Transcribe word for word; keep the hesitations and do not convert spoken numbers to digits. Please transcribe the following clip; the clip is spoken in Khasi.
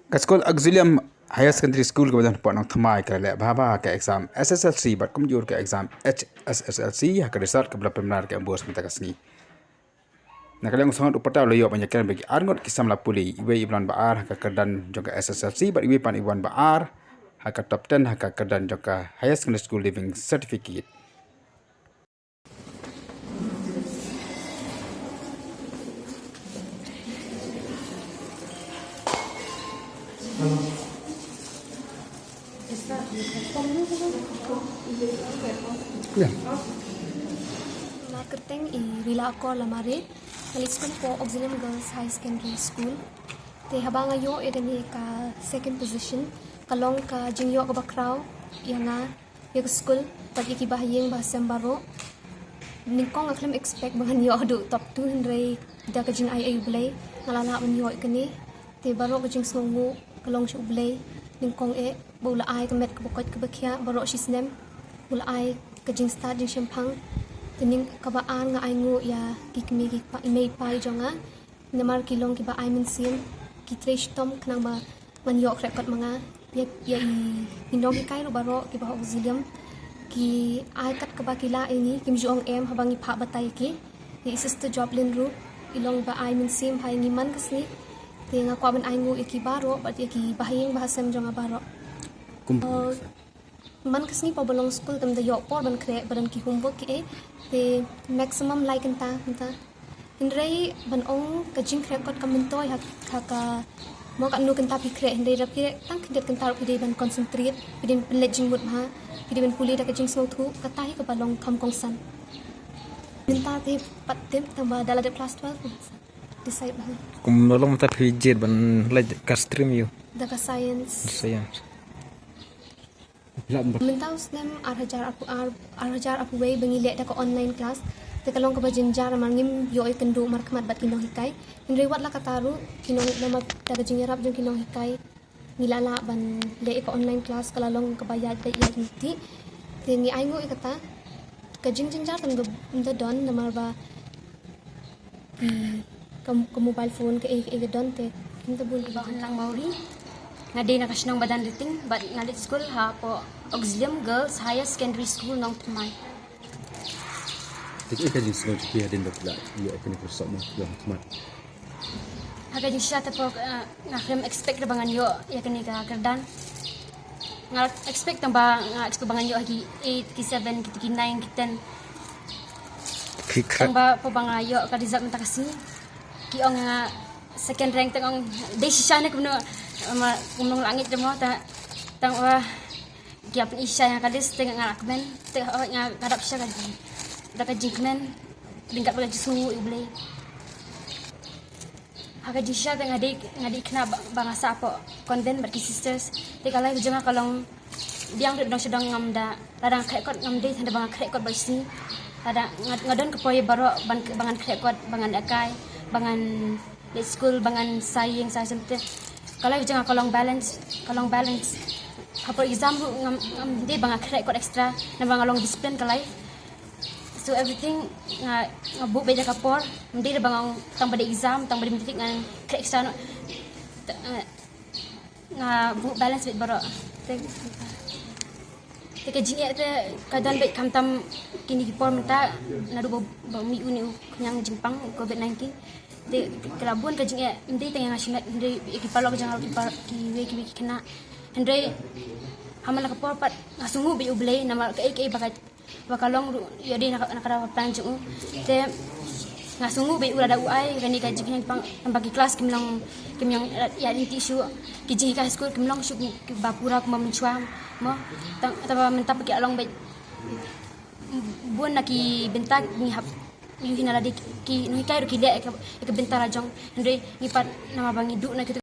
Ka skul Auxilium Higher Secondary School kaba don hapoh Nongthymmai ka la leh bha bha ka exam S S L C bad kumjuh ka exam H S S L C ha ka result kaba la pynbna da ka MBOSE mynta ka sngi. Na ka liang u sangot u patta u la ïoh ban ïakren bad ki arngut ki samla pule, iwei iba la wan ba ar ha ka kyrdan jong ka S S L C bad iwei pat iba la wan ba ar ha ka top ten ha ka kyrdan jong ka Higher Secondary School Leaving Certificate. Nga kyrteng i Rila Akor Lamare, nga leit skul hapoh Auxilium Girls High Secondary School. Te haba nga ïoh ïa kane ka second position, ka long ka jingïoh kaba khraw ïa nga, ïa ka skul bad ïa ki bahaïing bahasem baroh. Nyngkong nga khlem expect ba ngan ïoh haduh top two, hynrei da ka jingaiei U Blei nga la lah ban ïoh ïa kane. Te baroh ka jingsngewnguh ka long sha U Blei. Nyngkong eh ba u la ai ka met kaba koit kaba khiah baroh shi snem, u la ai ka jingstad jingshemphang. Te nyngkong kaba ar nga ainguh ïa ki kmie ki kpa, i mei i pa i jong nga, namar ki long kiba ai mynsiem, ki trei shitom khnang ba ngan ïoh khreh kot ma nga. Ïa, ïa i, i nonghikai ruh baroh kiba ha Auxilium ki ai kat kaba ki lah ïa ngi, kim ju ong em haba ngi phah batai ïa ki. Ïa i Sister Joplin ruh i long ba ai mynsiem ha ïa ngi man ka sngi. Te nga kwah ban ainguh ïa ki baroh bad ïa ki bahaïing bahasem jong nga baroh. Kum Uh, man ka sngi pa ba long skul te ym da ïoh por ban khreh, ba don ki homework ki ei. Te maximum lai kynta mynta. Hynrei ban ong ka jingkhreh kot ka myntoi ha, ha ka, mo, katno kynta phi khreh, hynrei lada phi khreh tang khyndiat kynta ruh phi dei ban concentrate, phi dei ban pynleit jingmut bha, phi dei ban pule da ka jingsngewthuh, kata hi kaba long kham kongsan. Mynta te pat tip tang ba da la dep class twelve decide bha. Kumno long mynta phi jied ban leit ka stream ïa u? Da ka science. Science. Mynta u snem ar hajar arphew ar, ar hajar arphew wei ba ngi leh da ka online class, te ka long kaba jynjar namar ngim ïoh ïakynduh markhmat bad ki nonghikai. Hynrei wat la katta ruh ki nong, namar da ka jingïarap jong ki nonghikai ngi la lah ban leh ïa ka online class, ka la long kaba ïaid beit ïaid lynti. Te ngi ainguh ïa kata. Ka jingjynjar te ym da, ym da don namar ba ki, ka, ka mobile phone kaei kaei ka don te ym da bun. Iba Hynlang Mawrie. Nga dei na ka shnong Badan Riting bad nga leit skul hapoh Auxilium Girls Higher Secondary School, Nongthymmai. Te kaei ka jingsngew jong phi hadien ba phi la ïoh ïa kane ka result, mo, phi la khmat? Ha ka jingshisha te pat, eh, nga khlem expect ba ngan ïoh ïa kane ka kyrdan. Nga expect tang ba, nga expect ba ngan ïoh ha ki eight, ki seven, ki, ki nine, ki ten. Phi khreh. Tang ba, pat ba nga ïoh ka result mynta ka sngi, ki ong nga second rank, tang ong dei shisha ne kumno, ma, kumno la ngeit mo, tang, tang ba ki ap ni shisha ïa ka list, te nga kmen, te, oh, nga ka dap shisha ka, da ka jingkmen, ryngkat bad ka jingsngewnguh ïa U Blei. Ha ka jingshisha te nga dei, nga dei khynnah ba, ba nga sah hapoh convent bad ki sisters. Te ka life jong nga ka long biang ruh dong sha dong, ngam da, lada nga khreh kot ngam dei tang da ba nga khreh kot ba shisngi. Lada nga, nga don ka poi baroh ban, ba ngan khreh kot, ba ngan lehkai, ba ngan leit skul, ba ngan sa ïing sa sem. Te ka life jong nga ka long balance, ka long balance. Hapoh exam ruh ngam, ngam dei ba nga khreh kot extra, namar nga long discipline ka life. So everything nga, nga buh beit da ka por, ym dei da ba nga ong tang ba dei exam, tang ba dei matric ngan khreh extra noh. Te, eh, nga buh balance beit baroh. Te, te ka jingeh te ka don beit khamtam kine ki por mynta, naduh ba, ba mih une u khñiang jingpang covid nineteen. Te ka la bun ka jingeh, ym dei tang ïa nga shimet, ym dei ïa ki paralok jong nga ruh, ki par, kiwei kiwei ki khynnah. Hynrei ha man la ka por pat nga sngewnguh beit ïa U Blei namar kaei kaei ba ka, ba ka long ruh ïoh dei na ka, na ka daw ka plan jong u. Te nga sngewnguh beit ïa u lada u ai kane ka jingkhñiang jingpang, tang ba ki klas kim long, kim long ïaid lynti shuh, ki jinghikai ha skul kim long shuh kiba pura kumba mynshuwa mo. Tang, tang ba mynta pat ki la long beit bun na ki bynta ngi hap ïohi na lade, ki nonghikai ruh ki leh ïa ka, ïa ka bynta la jong. Hynrei ngi pat namar ba ngi duh na ki